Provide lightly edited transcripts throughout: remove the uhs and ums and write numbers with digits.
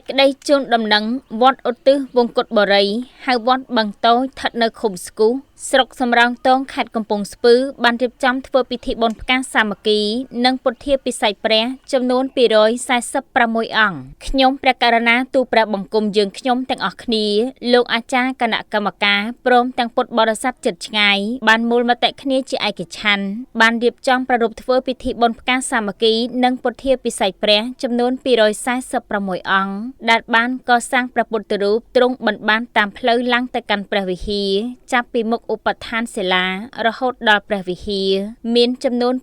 ចក្តីជូនដំណឹងវត្តឧទ្ទិសវង្គតបុរីហៅវត្តបឹងតូចស្ថិតនៅឃុំស្គុះស្រុកសំរោងទងខេត្តកំពង់ស្ពឺបានរៀបចំធ្វើពិធីបុណ្យផ្កាសាមគ្គីនិងពុទ្ធាភិសេកព្រះចំនួន246អង្គខ្ញុំព្រះករុណាទូលព្រះបង្គំយើងខ្ញុំទាំងអស់គ្នាលោកអាចារ្យគណៈកម្មការព្រមទាំងពុទ្ធបរិស័ទជិតឆ្ងាយបានមូលមតិគ្នាជាឯកច្ឆន្ទបានរៀបចំប្រារព្ធធ្វើពិធីបុណ្យផ្កាសាមគ្គីនិងពុទ្ធាភិសេកព្រះចំនួន246អង្គដែលបានកសាងព្រះពុទ្ធរូបទ្រង់បណ្បានតាមផ្លូវឡើងទៅកាន់ព្រះវិហារចាប់ពីមុខឧបដ្ឋានសិលារហូតដល់ព្រះវិហារមានចំនួន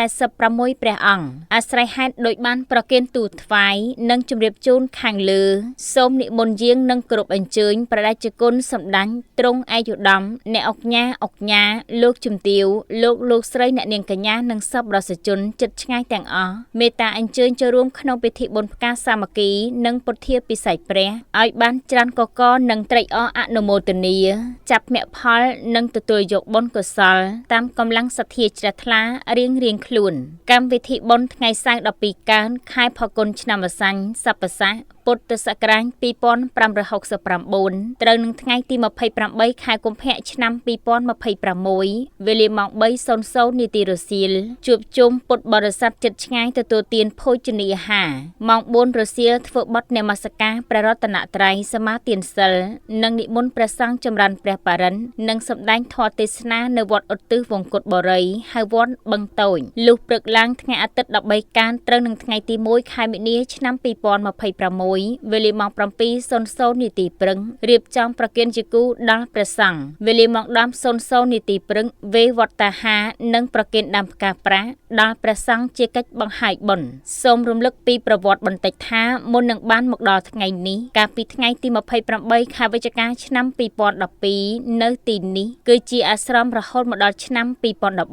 246ព្រះអង្គអាស្រ័យហេតុដោយបានប្រគេនទូលថ្វាយនិងជម្រាបជូនខាងលើសូមនិមន្តយាងនិងគោរពអញ្ជើញព្រះតេជគុណសម្ដេចទ្រង់ឯកឧត្តមអ្នកឧកញ៉ាលោកជំទាវលោកលោកស្រីអ្នកនាងកញ្ញានិងសប្បុរសជនជិតឆ្ងាយទាំងអស់មេត្តាអញ្ជើញចូលរួមក្នុងពិធីបុណ្យផ្កាសាមគ្គីនិងពុទ្ធាភិសេកព្រះឲ្យបានច្រើនកកនិងត្រេកអរអនុមោទនាចាប់មគ្គផលនិងទទួលយកបុណ្យកុសលតាមកម្លាំងសទ្ធាជ្រះថ្លារៀងៗខ្លួនកម្មវិធីបុណ្យថ្ងៃសៅរ៍12កើតខែផល្គុនឆ្នាំម្សាញ់សប្បស័កពុទ្ធសករាជ2569ត្រូវនឹងថ្ងៃទី28ខែកុម្ភៈឆ្នាំ2026វេលាម៉ោង3:00នាទីរសៀលជួបជុំពុទ្ធបរិស័ទជិតឆ្ងាយទទួលទានភោជនីយអាហារម៉ោង4រសៀលធ្វើបទនមស្ការព្រះរតនត្រ័យសមាទានសិលនិងនិមន្តព្រះសង្ឃចម្រើនព្រះបរិណ្ណនិងសម្ដែងធម៌ទេសនានៅវត្តឧទ្ទិសវង្គតបុរីហៅវត្តបឹងតូចលុះព្រឹកឡើងថ្ងៃអាទិត្យ13កើតត្រូវនឹងថ្ងៃទី1ខែមីនាឆ្នាំ2026វេលាម៉ោង7:00នាទីព្រឹងរៀបចំប្រគេនជាគូដល់ព្រះសង្ឃវេលាម៉ោង10:00នាទីព្រឹងវេវត្តាហានិងប្រគេនដើមផ្កាប្រាក់ដល់ព្រះសង្ឃជាកិច្ចបង្ហាយបុណ្យសូមរំលឹកពីប្រវត្តិបន្តិចថាមុននឹងបានមកដល់ថ្ងៃនេះកាលពីថ្ងៃទី28ខែវិច្ឆិកាឆ្នាំ2012នៅទីនេះគឺជាអាស្រមរហូតមកដល់ឆ្នាំ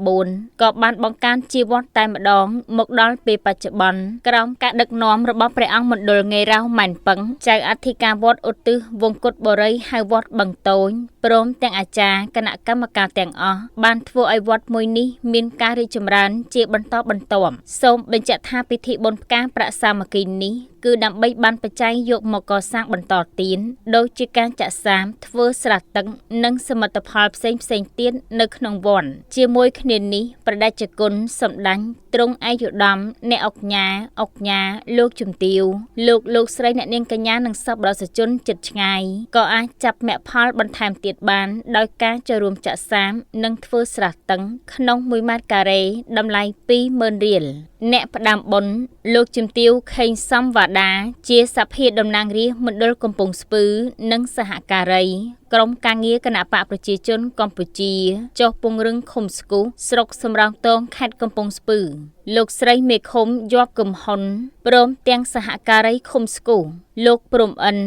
2014ក៏បានបង្កើនជាវត្តតែម្ដងមកដល់ពេលបច្ចុប្បន្នក្រោមការដឹកនាំរបស់ព្រះអង្គមណ្ឌលងេរ៉ៅម៉ែនប៉ឹងចៅអធិការវត្តឧទ្ទិសវង្គតបុរីហៅវត្តបឹងតូចព្រមទាំងអាចារ្យគណៈកម្មការទាំងអស់បានធ្វើឲ្យវត្តមួយនេះមានការរីកចម្រើនជាបន្តបន្ទាប់សូមបញ្ជាក់ថាពិធីបុណ្យផ្កាប្រាក់សាមគ្គីនេះគឺដើម្បីបានបច្ច័យយកមកកសាងបន្តទៀនដូចជាការចាក់សាមធ្វើស្រះទឹកនិងសមិទ្ធផលផ្សេងៗទៀតនៅក្នុងវត្តជាមួយគ្នានេះព្រះតេជគុណសម្ដេចទ្រង់ឯកឧត្តមអ្នកឧកញ៉ាលោកជំទាវលោកលោកស្រីអ្នកនាងកញ្ញានិងសប្បុរសជនជិតឆ្ងាយក៏អាចចាប់មគ្គផលបន្ថែមទៀតបានដោយការចូលរួមចាក់សាមនិងធ្វើស្រះទឹកក្នុង1ម៉ែត្រការ៉េតម្លៃ20000រៀលអ្នកផ្ដាំបុណ្យលោកជំទាវខេងសំវ៉ាដាជាសភាតំណាងរាស្ត្រមណ្ឌលកំពង់ស្ពឺនិងសហការីក្រុមការងារគណៈបកប្រជាជនកម្ពុជាចុះពង្រឹងឃុំស្គុះស្រុកសំរោងទងខេត្តកំពង់ស្ពឺលោកស្រីមេឃុំយប់គឹមហ៊ុនព្រមទាំងសហការីឃុំស្គុះលោកព្រំអិន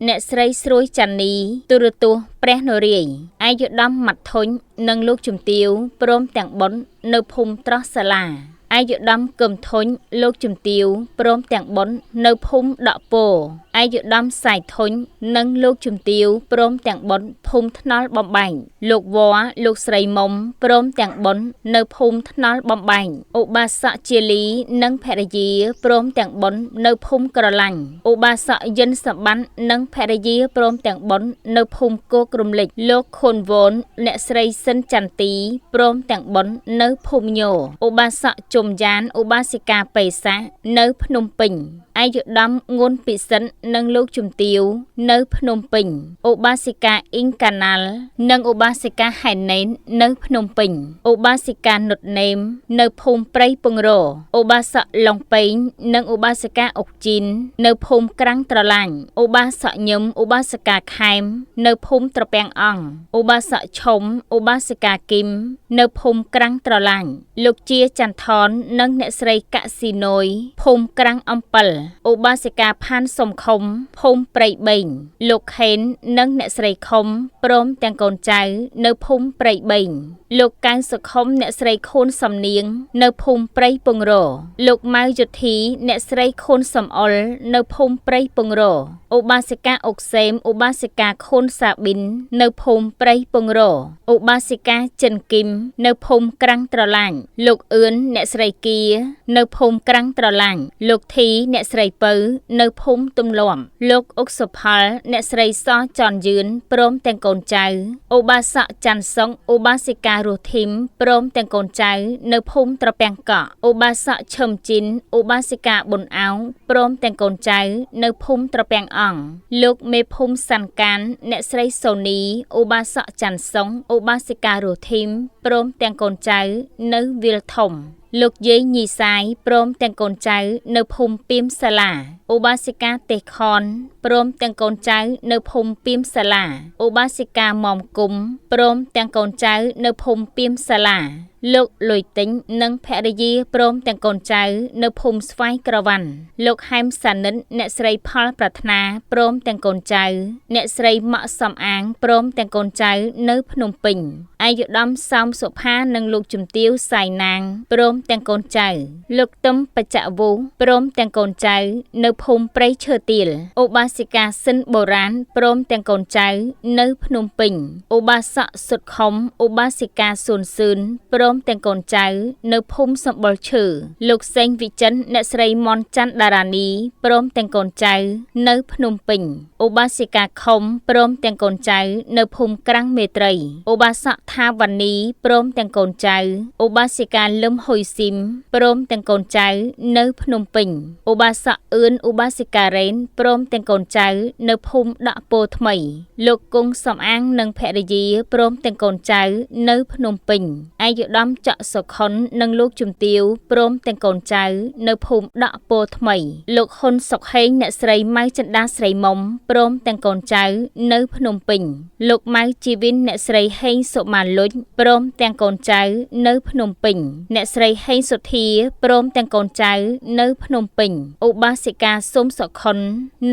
អ្នកស្រីស្រួយចាន់នីទូរទស្សន៍ព្រះនរាយណ៍ឯកឧត្តមម៉ាត់ធុញនិងលោកជំទាវព្រមទាំងបុណ្យនៅភូមិត្រោះសាលាឯកឧត្តមកឹមធុញលោកជំទាវព្រមទាំងបុណ្យនៅភូមិដកពោឯកឧត្តមសាយធុញនិងលោកជំទាវព្រមទាំងបុណ្យភូមិថ្នល់បំបែងលោកវ៉ាលោកស្រីមុំព្រមទាំងបុណ្យនៅភូមិថ្នល់បំបែងឧបាសកជាលីនិងភរិយាព្រមទាំងបុណ្យនៅភូមិក្រឡាញ់ឧបាសកយិនសម្បត្តិនិងភរិយាព្រមទាំងបុណ្យនៅភូមិគោករំលេចលោកខុនវនអ្នកស្រីសិនចន្ទីព្រមទាំងបុណ្យនៅភូមិញោឧបាសកជុំយ៉ានឧបាសិកាបេសានៅភ្នំពេញឯកឧត្តមងួនពិសិដ្ឋនិងលោកជំទាវនៅភ្នំពេញឧបាសិកាអ៊ីងកាណាល់និងឧបាសិកាហែនណេននៅភ្នំពេញឧបាសិកានុតនេមនៅភូមិព្រៃពង្រឧបាសកឡុងពេងនិងឧបាសិកាអុកជីននៅភូមិក្រាំងត្រឡាញ់ឧបាសកញឹមឧបាសិកាខែមនៅភូមិត្រពាំងអង្គឧបាសកឈុំឧបាសិកាគឹមនៅភូមិក្រាំងត្រឡាញ់លោកជាចន្ទថននិងអ្នកស្រីកស៊ីណយភូមិក្រាំងអំពិលឧបាសិកាផានសំខុំភូមិព្រៃបេងលោកខេននិងអ្នកស្រីខុំព្រមទាំងកូនចៅនៅភូមិព្រៃបេងលោកកៅសុខុមអ្នកស្រីខូនសំនៀងនៅភូមិព្រៃពង្រលោកម៉ៅយុទ្ធីអ្នកស្រីខូនសំអុលនៅភូមិព្រៃពង្រ ឧបាសិកាអុកសេមឧបាសិកាខូនសាប៊ីននៅភូមិព្រៃពង្រឧបាសិកាចិនគឹមនៅភូមិក្រាំងត្រឡាញ់លោកអឿនអ្នកស្រីគានៅភូមិក្រាំងត្រឡាញ់លោកធីអ្នកស្រីពៅនៅភូមិទំលាំលោកអុកសុផលអ្នកស្រីសចនយឿនព្រមទាំងកូនចៅឧបាសកច័ន្ទសុងឧបាសិការស់ធីមព្រមទាំងកូនចៅនៅភូមិត្រពាំងកក់ឧបាសកឈឹមជីនឧបាសិកាប៊ុនអោងព្រមទាំងកូនចៅនៅភូមិត្រពាំងអង្គលោកមេភូមិសាន់កានអ្នកស្រីសូនីឧបាសកច័ន្ទសុងឧបាសិការស់ធីមព្រមទាំងកូនចៅនៅវាលធំលោកយាយញីសាយព្រមទាំងកូនចៅនៅភូមិពីមសាលាឧបាសិកាទេសខនព្រមទាំងកូនចៅនៅភូមិពីមសាលាឧបាសិកាមុំគុំព្រមទាំងកូនចៅនៅភូមិពីមសាលាលោកលុយទិញនិងភរិយាព្រមទាំងកូនចៅនៅភូមិស្វាយក្រវ៉ាន់លោកហែមសានិតអ្នកស្រីផលប្រាថ្នាព្រមទាំងកូនចៅអ្នកស្រីម៉ាក់សំអាងព្រមទាំងកូនចៅនៅភ្នំពេញឯកឧត្តមសោមសុផានិងលោកជំទាវសៃណាងព្រមទាំងកូនចៅលោកទឹមបច្ចវុព្រមទាំងកូនចៅនៅភូមិព្រៃឈើទាលឧបាសិកាសិនបុរាណព្រមទាំងកូនចៅនៅភ្នំពេញឧបាសកសុតខុមឧបាសិកាសួនសឿនព្រមទាំងកូនចៅនៅភូមិសម្បុរឈើលោកសេងវិចិនអ្នកស្រីមនច័ន្ទតារានីព្រមទាំងកូនចៅនៅភ្នំពេញឧបាសិកាខុមព្រមទាំងកូនចៅនៅភូមិក្រាំងមេត្រីឧបាសកថាវណ្ណីព្រមទាំងកូនចៅឧបាសិកាលឹមហ៊ុយស៊ីមព្រមទាំងកូនចៅនៅភ្នំពេញឧបាសកអឿនឧបាសិការ៉េនព្រមទាំងកូនចៅនៅភូមិដកពោថ្មីលោកគង់សំអាងនិងភរិយាព្រមទាំងកូនចៅនៅភ្នំពេញឯកឧត្តមចក់សុខុននិងលោកជំទាវព្រមទាំងកូនចៅនៅភូមិដកពោថ្មីលោកហ៊ុនសុកហេងអ្នកស្រីម៉ៅចិន្តាស្រីមុំព្រមទាំងកូនចៅនៅភ្នំពេញលោកម៉ៅជីវិនអ្នកស្រីហេងសុម៉ាលុចព្រមទាំងកូនចៅនៅភ្នំពេញអ្នកស្រីហេងសុធាព្រមទាំងកូនចៅនៅភ្នំពេញឧបាសិកាសុំសុខុន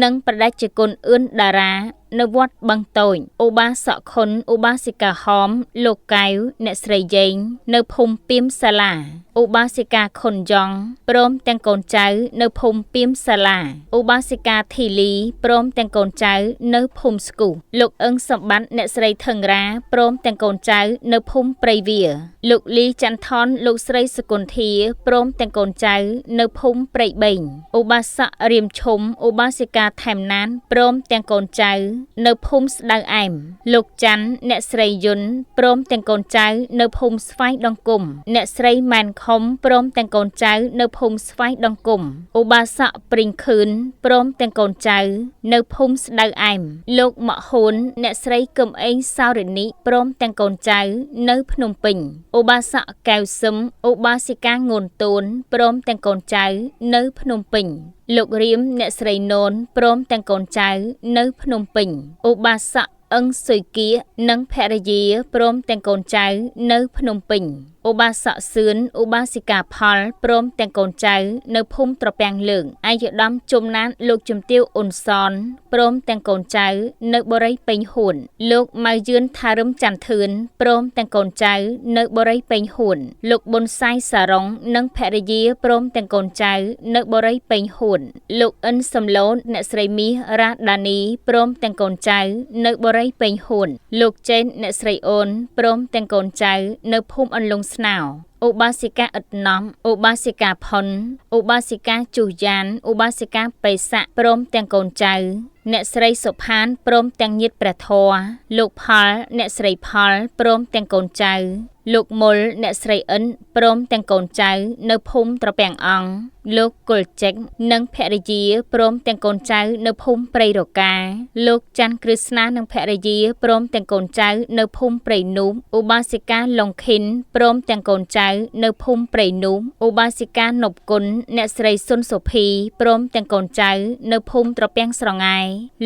និងប្រដេជគុណអឿនតារានៅវត្តបឹងតូចឧបាសកខុនឧបាសិកាហមលោកកែវអ្នកស្រីយេងនៅភូមិពីមសាលាឧបាសិកាខុនយ៉ងព្រមទាំងកូនចៅនៅភូមិពីមសាលាឧបាសិកាធីលីព្រមទាំងកូនចៅនៅភូមិស្គុះលោកអឹងសម្បត្តិអ្នកស្រីថឹងរ៉ាព្រមទាំងកូនចៅនៅភូមិព្រៃវាលោកលីចន្ទថនលោកស្រីសកុន្ធាព្រមទាំងកូនចៅនៅភូមិព្រៃបេងឧបាសករៀមឈុំឧបាសិកាថែមណានព្រមទាំងកូនចៅនៅភូមិស្ដៅអែមលោកច័ន្ទអ្នកស្រីយុនព្រមទាំងកូនចៅនៅភូមិស្វាយដង្គមអ្នកស្រីម៉ែនខុំព្រមទាំងកូនចៅនៅភូមិស្វាយដង្គមឧបាសកព្រីងខឿនព្រមទាំងកូនចៅនៅភូមិស្ដៅអែមលោកម៉ាក់ហ៊ួនអ្នកស្រីកឹមអេងសោរិនីព្រមទាំងកូនចៅនៅភ្នំពេញឧបាសកកែវសឹមឧបាសិកាងួនតួនព្រមទាំងកូនចៅនៅភ្នំពេញលោករៀមអ្នកស្រីណូនព្រមទាំងកូនចៅនៅភ្នំពេញឧបាសកអឹងសុយគានិងភរិយាព្រមទាំងកូនចៅនៅភ្នំពេញឧបាសកសឿនឧបាសិកាផលព្រមទាំងកូនចៅនៅភូមិត្រពាំងលើងឯកឧត្តមជុំណានលោកជំទាវអ៊ុនសនព្រមទាំងកូនចៅនៅបរិយពេញហ៊ួនលោកម៉ៅយឿនថារឹមច័ន្ទធឿនព្រមទាំងកូនចៅនៅបរិយពេញហ៊ួនលោកប៊ុនសាយសារ៉ុងនិងភរិយាព្រមទាំងកូនចៅនៅបរិយពេញហ៊ួនលោកអិនសំឡូនអ្នកស្រីមាសរ៉ាដានីព្រមទាំងកូនចៅនៅបរិយពេញហ៊ួនលោកចេនអ្នកស្រីអូនព្រមទាំងកូនចៅនៅភូមិអន្លង់ស្នោឧបាសិកាអ៊ិតណំឧបាសិកាផុនឧបាសិកាជុះយ៉ានឧបាសិកាបេស័កព្រមទាំងកូនចៅអ្នកស្រីសុផានព្រមទាំងញាតិព្រះធម៌លោកផលអ្នកស្រីផលព្រមទាំងកូនចៅលោកមុលអ្នកស្រីអិនព្រមទាំងកូនចៅនៅភូមិត្រពាំងអង្គលោកគុលចិកនិងភរិយាព្រមទាំងកូនចៅនៅភូមិព្រៃរកាលោកច័ន្ទគ្រឹស្នានិងភរិយាព្រមទាំងកូនចៅនៅភូមិព្រៃនូមឧបាសិកាឡុងខិនព្រមទាំងកូនចៅនៅភូមិព្រៃនូមឧបាសិកានប់គុណអ្នកស្រីសុនសុភីព្រមទាំងកូនចៅនៅភូមិត្រពាំងស្រង៉ែ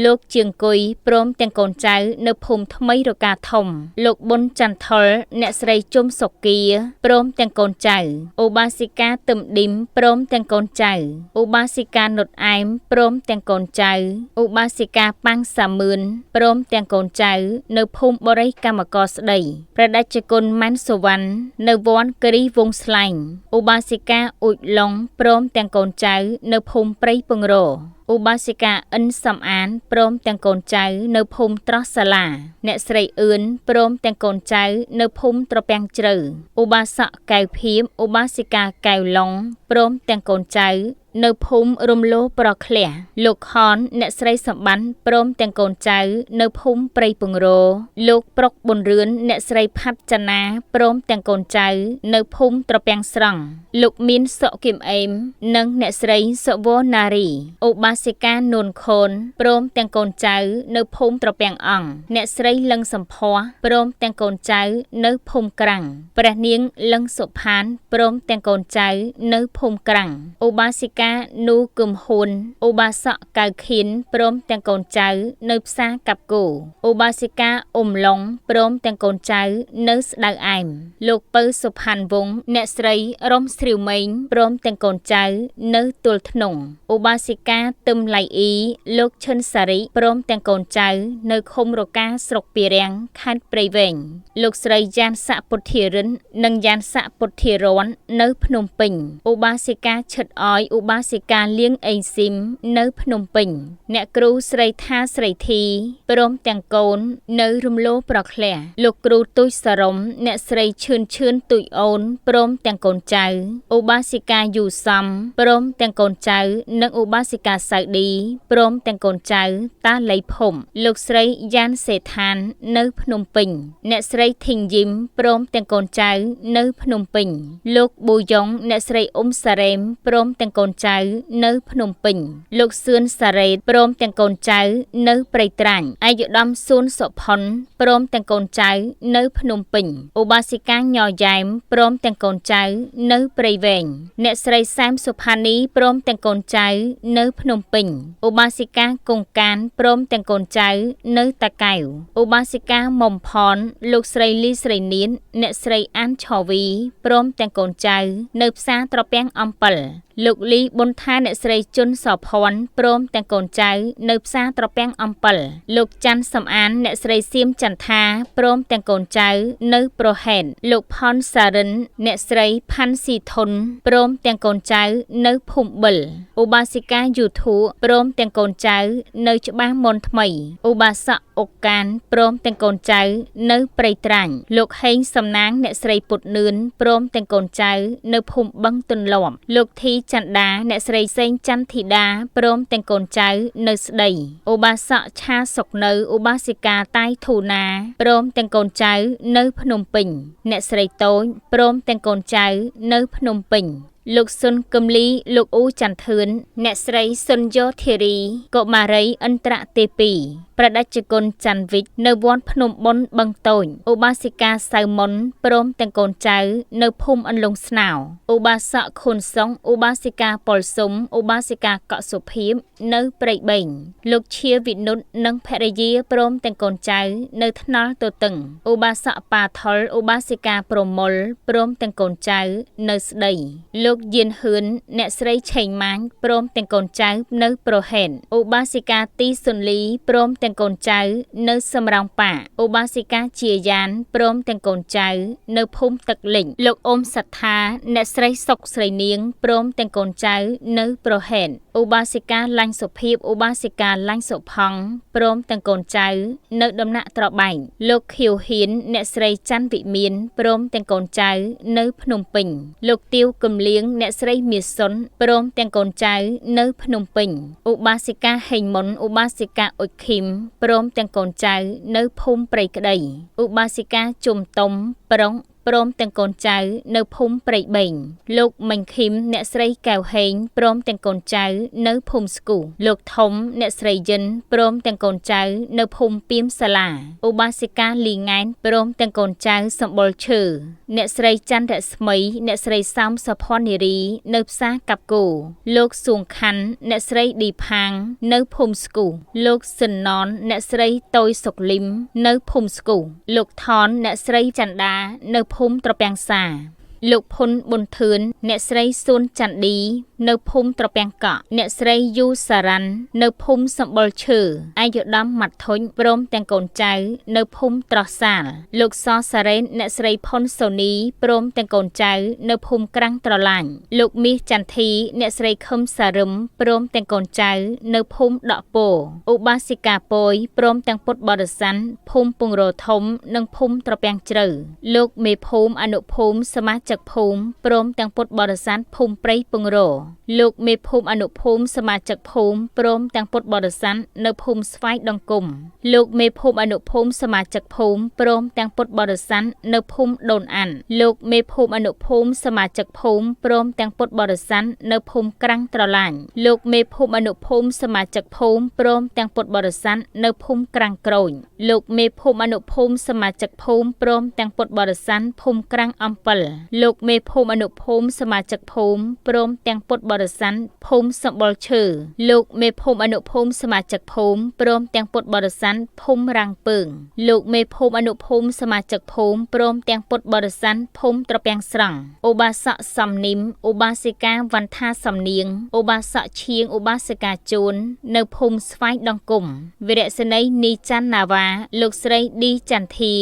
លោកជាងគុយព្រមទាំងកូនចៅនៅភូមិថ្មីរកាធំលោកប៊ុនចន្ទថុលអ្នកស្រីជុំសុគាព្រមទាំងកូនចៅឧបាសិកាទឹមឌីមព្រមទាំងកូនចៅឧបាសិកានុតអែមព្រមទាំងកូនចៅឧបាសិកាប៉ាំងសាមឿនព្រមទាំងកូនចៅនៅភូមិបរិយកម្មករស្ដីព្រះតេជគុណម៉ាន់សុវណ្ណនៅវត្តគិរីវង្សស្លែងឧបាសិកាអ៊ូចឡុងព្រមទាំងកូនចៅនៅភូមិព្រៃពង្រ ឧបាសិកាអិនសំអានព្រមទាំងកូនចៅនៅភូមិត្រោះសាលាអ្នកស្រីអឿនព្រមទាំងកូនចៅនៅភូមិត្រពាំងជ្រៅឧបាសកកែវភៀបឧបាសិកាកែវឡុងព្រមទាំងកូនចៅនៅភូមិរំលោប្រឃ្លះលោកខនអ្នកស្រីសម្បានព្រមទាំងកូនចៅនៅភូមិព្រៃពង្រលោកប្រុកប៊ុនរឿនអ្នកស្រីផាត់ចនាព្រមទាំងកូនចៅនៅភូមិត្រពាំងស្រង់លោកមានសុគឹមអេមនិងអ្នកស្រីសុវណ្ណារីឧបាសិកានួនខូនព្រមទាំងកូនចៅនៅភូមិត្រពាំងអង្គអ្នកស្រីលឹងសំភ័សព្រមទាំងកូនចៅនៅភូមិក្រាំងព្រះនាងលឹងសុផានព្រមទាំងកូនចៅនៅភូមិក្រាំងឧបាសិកានូគឹមហ៊ុនឧបាសកកៅខៀនព្រមទាំងកូនចៅនៅផ្សារកាប់គោឧបាសិកាអ៊ុំឡុងព្រមទាំងកូនចៅនៅស្ដៅអែមលោកពៅសុផាន់វង្សអ្នកស្រីរំស្រីវម៉េងព្រមទាំងកូនចៅនៅទួលធ្នង់ឧបាសិកាទឹមឡៃអ៊ីលោកឈិនសារិព្រមទាំងកូនចៅនៅឃុំរកាស្រុកពីរាំងខេត្តព្រៃវែងលោកស្រីយ៉ានស័កពុទ្ធារិននិងយ៉ានស័កពុទ្ធារននៅភ្នំពេញឧបាសិកាឈិតអយឧបាសិកាលៀងអេងស៊ីមនៅភ្នំពេញអ្នកគ្រូស្រីថាស្រីធីព្រមទាំងកូននៅរំលោប្រឃ្លះលោកគ្រូទូចសរមអ្នកស្រីឈឿនឈឿនទូចអូនព្រមទាំងកូនចៅឧបាសិកាយូសំព្រមទាំងកូនចៅនិងឧបាសិកាសៅឌីព្រមទាំងកូនចៅតាលៃភុំលោកស្រីយ៉ានសេដ្ឋាននៅភ្នំពេញអ្នកស្រីធីងយឹមព្រមទាំងកូនចៅនៅភ្នំពេញលោកប៊ូយ៉ុងអ្នកស្រីអ៊ុំសារ៉េមព្រមទាំងកូនចៅនៅភ្នំពេញលោកសឿនសារ៉េតព្រមទាំងកូនចៅនៅព្រៃត្រាញ់ឯកឧត្តមសួនសុផុនព្រមទាំងកូនចៅនៅភ្នំពេញឧបាសិកាញយ៉ែមព្រមទាំងកូនចៅនៅព្រៃវែងអ្នកស្រីសែមសុផានីព្រមទាំងកូនចៅនៅភ្នំពេញឧបាសិកាគង្កានព្រមទាំងកូនចៅនៅតាកែវឧបាសិកាមុំផនលោកស្រីលីស្រីនានអ្នកស្រីអានឆវីព្រមទាំងកូនចៅនៅផ្សារត្រពាំងអំពិលលោកលីប៊ុនថាអ្នកស្រីជុនសភ័ណ្ឌព្រមទាំងកូនចៅនៅផ្សារត្រពាំងអំពិលលោកច័ន្ទសំអានអ្នកស្រីសៀមចន្ទថាព្រមទាំងកូនចៅនៅប្រហែនលោកផនសារិនអ្នកស្រីផាន់ស៊ីធុនព្រមទាំងកូនចៅនៅភូមិបិលឧបាសិកាយូធូព្រមទាំងកូនចៅនៅច្បារមនថ្មីឧបាសកអុកកានព្រមទាំងកូនចៅនៅព្រៃត្រាញ់លោកហេងសំណាងអ្នកស្រីពុតនឿនព្រមទាំងកូនចៅនៅភូមិបឹងទន្លាប់លោកធីចន្ទាអ្នកស្រីសេងចន្ទធីតាព្រមទាំងកូនចៅនៅស្ដីឧបាសកឆាសុកនៅឧបាសិកាតៃធូណាព្រមទាំងកូនចៅនៅភ្នំពេញអ្នកស្រីតូចព្រមទាំងកូនចៅនៅភ្នំពេញលោកសុនគឹមលីលោកអ៊ូចន្ទធឿនអ្នកស្រីសុនយោធារីកុមារីឥន្ទ្រទេពីព្រះតេជគុណច័ន្ទវិជ្ជនៅវត្តភ្នំបុណ្យបឹងតូចឧបាសិកាសៅមុនព្រមទាំងកូនចៅនៅភូមិអន្លង់ស្នោឧបាសកខុនសុងឧបាសិកាប៉ុលសុំឧបាសិកាកក់សុភាពនៅព្រៃបេងលោកឈាវិនុតនិងភរិយាព្រមទាំងកូនចៅនៅថ្នល់ទទឹងឧបាសកប៉ាថុលឧបាសិកាប្រមុលព្រមទាំងកូនចៅនៅស្ដីលោកយានហឿនអ្នកស្រីឆេងម៉ាញ់ព្រមទាំងកូនចៅនៅប្រហែនឧបាសិកាទីសុនលីព្រមទាំងកូនចៅនៅសំរោងប៉ាឧបាសិកាជាយ៉ានព្រមទាំងកូនចៅនៅភូមិទឹកលិចលោកអ៊ុំសត្ថាអ្នកស្រីសុកស្រីនាងព្រមទាំងកូនចៅនៅប្រហែនឧបាសិកាឡាញ់សុភាពឧបាសិកាឡាញ់សុផង់ព្រមទាំងកូនចៅនៅដំណាក់ត្របែងលោកខៀវហ៊ានអ្នកស្រីច័ន្ទវិមានព្រមទាំងកូនចៅនៅភ្នំពេញលោកទាវគឹមលៀងអ្នកស្រីមាសសុនព្រមទាំងកូនចៅនៅភ្នំពេញឧបាសិកាហេងមុនឧបាសិកាអ៊ុចឃីមព្រមទាំងកូនចៅនៅភូមិព្រៃក្តីឧបាសិកាជុំតុំប្រុងព្រមទាំងកូនចៅនៅភូមិព្រៃបេងលោកមិញឃីមអ្នកស្រីកែវហេងព្រមទាំងកូនចៅនៅភូមិស្គូលោកធំអ្នកស្រីយិនព្រមទាំងកូនចៅនៅភូមិពីមសាលាឧបាសិកាលីង៉ែនព្រមទាំងកូនចៅសម្បុរឈើអ្នកស្រីច័ន្ទរស្មីអ្នកស្រីសោមសុភ័ណ្ឌនារីនៅផ្សារកាប់គោលោកសួងខាន់អ្នកស្រីឌីផាងនៅភូមិស្គូលោកសិនណនអ្នកស្រីតូយសុកលឹមនៅភូមិស្គូលោកថនអ្នកស្រីចន្ទានៅភូមិត្រពាំងសា។ លោកភុនប៊ុនធឿនអ្នកស្រីសួនច័ន្ទឌីនៅភូមិត្រពាំងកក់អ្នកស្រីយូសារ៉ាន់នៅភូមិសម្បុរឈើឯកឧត្តមម៉ាត់ធុញព្រមទាំងកូនចៅនៅភូមិត្រោះសាលលោកសសារ៉េនអ្នកស្រីផុនសូនីព្រមទាំងកូនចៅនៅភូមិក្រាំងត្រឡាញ់លោកមាសចន្ទធីអ្នកស្រីខឹមសារឹមព្រមទាំងកូនចៅនៅភូមិដកពោឧបាសិកាពយព្រមទាំងពុទ្ធបរិស័ទភូមិពង្រធំនិងភូមិត្រពាំងជ្រៅលោកមេភូមិអនុភូមិសមាជិកភូមិព្រមទាំងពុទ្ធបរិស័ទភូមិព្រៃពង្រលោកមេភូមិអនុភូមិសមាជិកភូមិព្រមទាំងពុទ្ធបរិស័ទនៅភូមិស្វាយដង្គមលោកមេភូមិអនុភូមិសមាជិកភូមិព្រមទាំងពុទ្ធបរិស័ទនៅភូមិដូនអាន់លោកមេភូមិអនុភូមិសមាជិកភូមិព្រមទាំងពុទ្ធបរិស័ទនៅភូមិក្រាំងត្រឡាញ់លោកមេភូមិអនុភូមិសមាជិកភូមិព្រមទាំងពុទ្ធបរិស័ទនៅភូមិក្រាំងក្រូចលោកមេភូមិអនុភូមិសមាជិកភូមិព្រមទាំងពុទ្ធបរិស័ទភូមិក្រាំងអំពិលលោកមេភូមិអនុភូមិសមាជិកភូមិព្រមទាំងពុទ្ធបរិស័ទភូមិសម្បុរឈើលោកមេភូមិអនុភូមិសមាជិកភូមិព្រមទាំងពុទ្ធបរិស័ទភូមិរាំងពើងលោកមេភូមិអនុភូមិសមាជិកភូមិព្រមទាំងពុទ្ធបរិស័ទភូមិត្រពាំងស្រង់ឧបាសកសំនិមឧបាសិកាវន្ថាសំនៀងឧបាសកឈៀងឧបាសិកាជួននៅភូមិស្វាយដង្គមវីរសេនីយ៍នីច័ន្ទណាវ៉ាលោកស្រីឌីចន្ទធា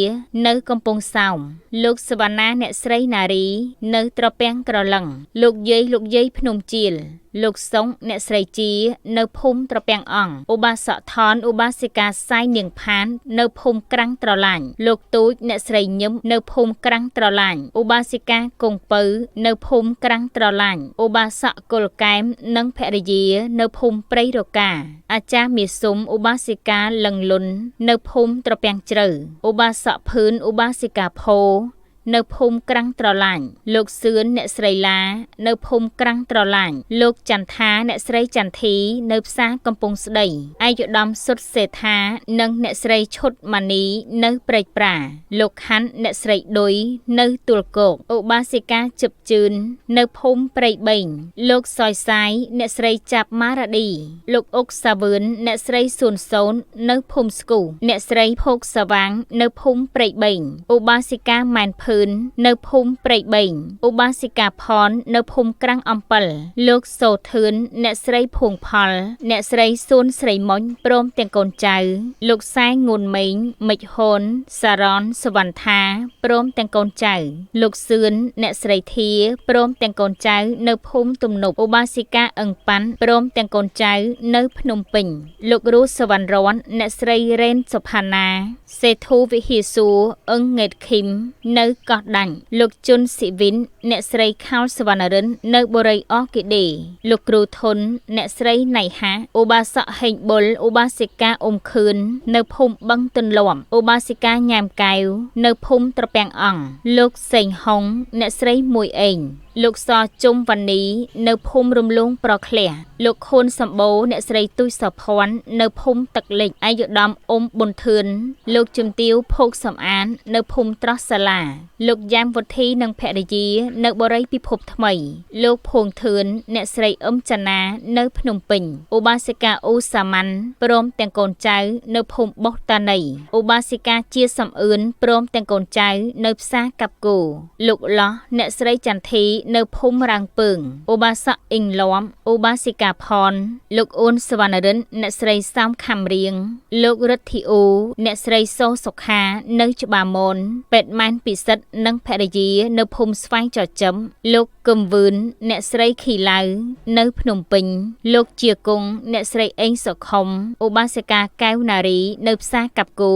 នៅកំពង់សោមលោកសវណ្ណាអ្នកស្រីណារីនៅត្រពាំងក្រឡឹងលោកយាយភ្នំជាលលោកសុងអ្នកស្រីជានៅភូមិត្រពាំងអង្គឧបាសកថនឧបាសិកាសាយនាងផាននៅភូមិក្រាំងត្រឡាញ់លោកទូចអ្នកស្រីញឹមនៅភូមិក្រាំងត្រឡាញ់ឧបាសិកាគង់ពៅនៅភូមិក្រាំងត្រឡាញ់ឧបាសកគុលកែមនិងភរិយានៅភូមិព្រៃរកាអាចារ្យមាសុំឧបាសិកាលឹងលុននៅភូមិត្រពាំងជ្រៅឧបាសកភឿនឧបាសិកាផូនៅភូមិក្រាំងត្រឡាញ់លោកសឿនអ្នកស្រីឡានៅភូមិក្រាំងត្រឡាញ់លោកចន្ទថាអ្នកស្រីចន្ទធីនៅផ្សារកំពង់ស្ដីឯកឧត្តមសុទ្ធសេដ្ឋានិងអ្នកស្រីឈុតម៉ានីនៅព្រែកប្រាលោកខាន់អ្នកស្រីឌុយនៅទួលគោកឧបាសិកាជឹបជឿននៅភូមិព្រៃបេងលោកសយសាយអ្នកស្រីចាប់ម៉ារ៉ាឌីលោកអុកសាវឿនអ្នកស្រីសួនសូននៅភូមិស្គូអ្នកស្រីភោគសាវាងនៅភូមិព្រៃបេងឧបាសិកាម៉ែនភឿននៅភូមិព្រៃបេងឧបាសិកាផននៅភូមិក្រាំងអំពិលលោកសូធឿនអ្នកស្រីភួងផលអ្នកស្រីសួនស្រីមុញព្រមទាំងកូនចៅលោកសែងួនមេងមិចហ៊ុនសារ៉នសវណ្ណថាព្រមទាំងកូនចៅលោកសឿនអ្នកស្រីធាព្រមទាំងកូនចៅនៅភូមិទំនប់ឧបាសិកាអឹងប៉ាន់ព្រមទាំងកូនចៅនៅភ្នំពេញលោករស់សវណ្ណរនអ្នកស្រីរ៉េនសុផាណាសេធូវិហាសួរអឹងងេតឃីមនៅកោះដាញ់លោកជុនស៊ីវិនអ្នកស្រីខោលសវណ្ណរិននៅបុរីអគិដេលោកគ្រូធុនអ្នកស្រីណៃហាឧបាសកហេងបុលឧបាសិកាអ៊ុំខឿននៅភូមិបឹងទន្លាំឧបាសិកាញ៉ាមកែវនៅភូមិត្រពាំងអង្គលោកសេងហុងអ្នកស្រីមួយអេងលោកសជុំវ៉ានីនៅភូមិរំលងប្រឃ្លះលោកខួនសម្បូរអ្នកស្រីទូចសុភ័ណ្ឌនៅភូមិទឹកលិចឯកឧត្តមអ៊ុំប៊ុនធឿនលោកជំទាវភោគសំអាននៅភូមិត្រោះសាលាលោកយ៉ាមវុធីនិងភរិយានៅបុរីពិភពថ្មីលោកភួងធឿនអ្នកស្រីអឹមចនានៅភ្នំពេញឧបាសិកាអ៊ូសាម៉ាន់ព្រមទាំងកូនចៅនៅភូមិបុស្សតានីឧបាសិកាជាសំអឿនព្រមទាំងកូនចៅនៅផ្សារកាប់គោលោកឡោះអ្នកស្រីចន្ទធីនៅភូមិរាំងពើងឧបាសកអ៊ីងឡំឧបាសិកាផនលោកអូនសវណ្ណរិនអ្នកស្រីសោមខំរៀងលោករិទ្ធីអូអ្នកស្រីសូសុខានៅច្បារមនពេទ្យម៉ែនពិសិដ្ឋនិងភរិយានៅភូមិស្វាយចចិមលោកកឹមវឿនអ្នកស្រីខីឡៅនៅភ្នំពេញលោកជាគង់អ្នកស្រីអេងសុខុមឧបាសិកាកែវណារីនៅផ្សារកាប់គោ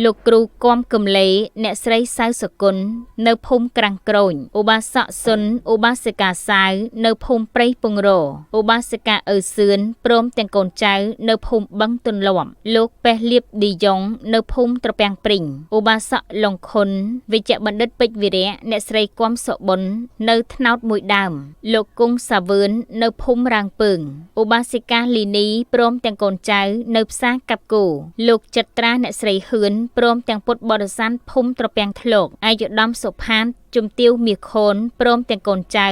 លោកគ្រូគំកំលេអ្នកស្រីសៅសុគន្ធនៅភូមិក្រាំងក្រូចឧបាសកសុនឧបាសិកាសាវនៅភូមិព្រៃពង្រឧបាសិកាឪសឿនព្រមទាំងកូនចៅនៅភូមិបឹងទន្លាំលោកប៉េះលៀបឌីយ៉ុងនៅភូមិត្រពាំងព្រីងឧបាសកលងខុនវិជ្ជបណ្ឌិតពេជ្រវីរៈអ្នកស្រីគំសុប៊ុននៅថ្នោតមួយដើមលោកគង់សាវឿននៅភូមិរាំងពើងឧបាសិកាលីនីព្រមទាំងកូនចៅនៅផ្សារកាប់គោលោកចិត្រាអ្នកស្រីហឿនព្រមទាំងពុទ្ធបរិស័ទភូមិត្រពាំងធ្លកឯកឧត្តមសុផាន ជំទាវមាសខូនព្រមទាំងកូនចៅ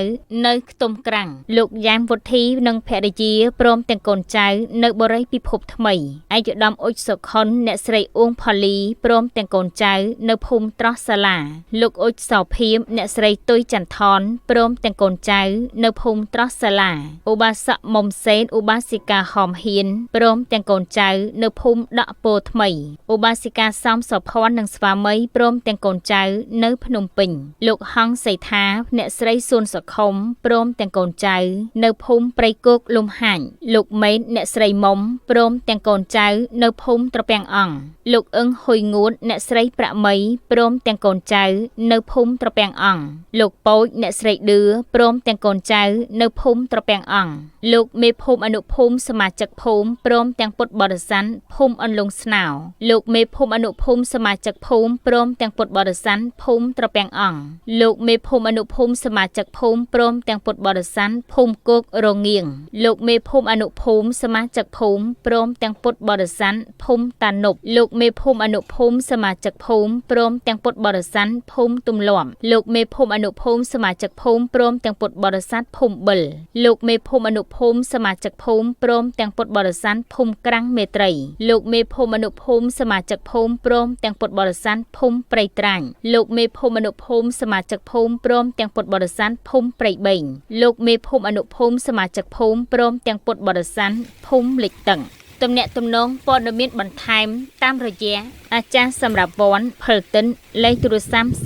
នៅខ្ទុំក្រាំងលោកយ៉ែមវុធីនិងភរិយាព្រមទាំងកូនចៅនៅបរិយពិភពថ្មីឯកឧត្តមអ៊ុចសុខុនអ្នកស្រីអួងផល្លីព្រមទាំងកូនចៅនៅភូមិត្រោះសាលាលោកអ៊ុចសោភៀមអ្នកស្រីទុយចន្ទថនព្រមទាំងកូនចៅនៅភូមិត្រោះសាលាឧបាសកមុំសេនឧបាសិកាហមហ៊ានព្រមទាំងកូនចៅនៅភូមិដកពោថ្មីឧបាសិកាសំសុភ័ណ្ឌនិងស្វាមីព្រមទាំងកូនចៅនៅភ្នំពេញលោកហង្សសីថាអ្នកស្រីសួនសុខុមព្រមទាំងកូនចៅនៅភូមិព្រៃគោកលំហាញ់លោកមេនអ្នកស្រីមុំព្រមទាំងកូនចៅនៅភូមិត្រពាំងអង្គលោកអឹងហ៊ុយងួតអ្នកស្រីប្រាក់មីព្រមទាំងកូនចៅនៅភូមិត្រពាំងអង្គលោកពោចអ្នកស្រីឌឿព្រមទាំងកូនចៅនៅភូមិត្រពាំងអង្គលោកមេភូមិអនុភូមិសមាជិកភូមិព្រមទាំងពុទ្ធបរិស័ទភូមិអន្លង់ស្នោលោកមេភូមិអនុភូមិសមាជិកភូមិព្រមទាំងពុទ្ធបរិស័ទភូមិត្រពាំងអង្គលោកមេភូមិអនុភូមិសមាជិកភូមិព្រមទាំងពុទ្ធបរិស័ទភូមិគោករងៀងលោកមេភូមិអនុភូមិសមាជិកភូមិព្រមទាំងពុទ្ធបរិស័ទភូមិតានុបលោកមេភូមិអនុភូមិសមាជិកភូមិព្រមទាំងពុទ្ធបរិស័ទភូមិទំលាំលោកមេភូមិអនុភូមិសមាជិកភូមិព្រមទាំងពុទ្ធបរិស័ទភូមិបិលលោកមេភូមិអនុភូមិសមាជិកភូមិព្រមទាំងពុទ្ធបរិស័ទភូមិក្រាំងមេត្រីលោកមេភូមិអនុភូមិសមាជិកភូមិព្រមទាំងពុទ្ធបរិស័ទភូមិព្រៃត្រាញ់លោកមេភូមិអនុភូមិសមាជិកភូមិព្រមទាំងពុទ្ធបរិស័ទភូមិព្រៃបេងលោកមេភូមិអនុភូមិសមាជិកភូមិព្រមទាំងពុទ្ធបរិស័ទភូមិលិចតឹងទំនាក់ទំនងព័ត៌មានបន្ថែមតាមរយៈអាចារ្យសម្រាប់វ័នផលិនលេខទូរស័ព្ទ016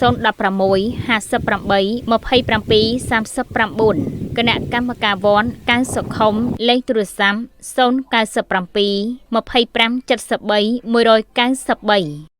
58 27 39គណៈកម្មការវ័នកៅសុខុមលេខទូរស័ព្ទ097 25 73 193។